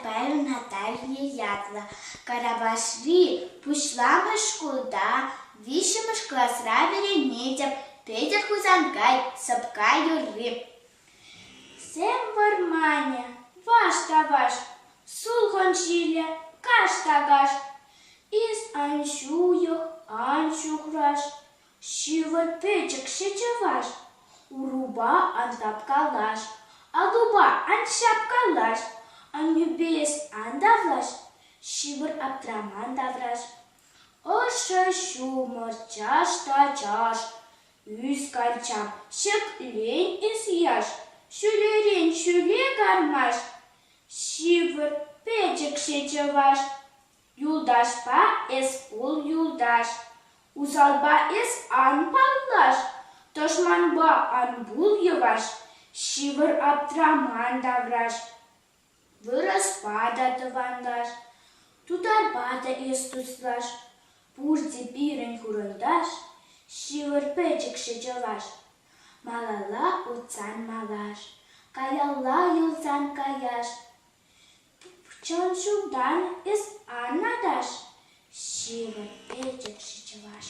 Чапаева Наталья ятлӑ. Карапашри пуҫламӑш шкулта виҫҫӗмӗш класра вӗренетӗп. Петӗр Хусанкай сӑпка юрри. Сӗм вӑрманӗ, ваш та ваш, сулхӑн ҫилӗ, каш та каш. Эс ан ҫуйӑх, ан ҫухраш, Ҫывӑр пӗчӗкҫӗ чӑваш, урупа ан тапкалаш, аллупа ан ҫапкалаш, аннӳпе эс ан тавлаш, ҫывӑр аптраман тавраш. Ӑшӑ ҫумӑр чаш та чаш, ӳс калчам, ҫӗклен эс яш, ҫӳлерен ҫӳле кармаш, ҫывӑр пӗчӗкҫӗ чӑваш. Юлташпа эс пул юлташ, усалпа эс ан паллаш, тӑшманпа ан пул йӑваш, ҫывӑр аптраман тавраш. Вырӑспа та тӑванлаш, тутарпа та эс туслаш, пурте пирӗн хурӑнташ, ҫывӑр пӗчӗкҫӗ чӑваш. Малалла утсан малаш, каялла юлсан каяш, Чӑн ҫултан эс ан аташ, ҫывӑр пӗчӗкҫӗ чӑваш.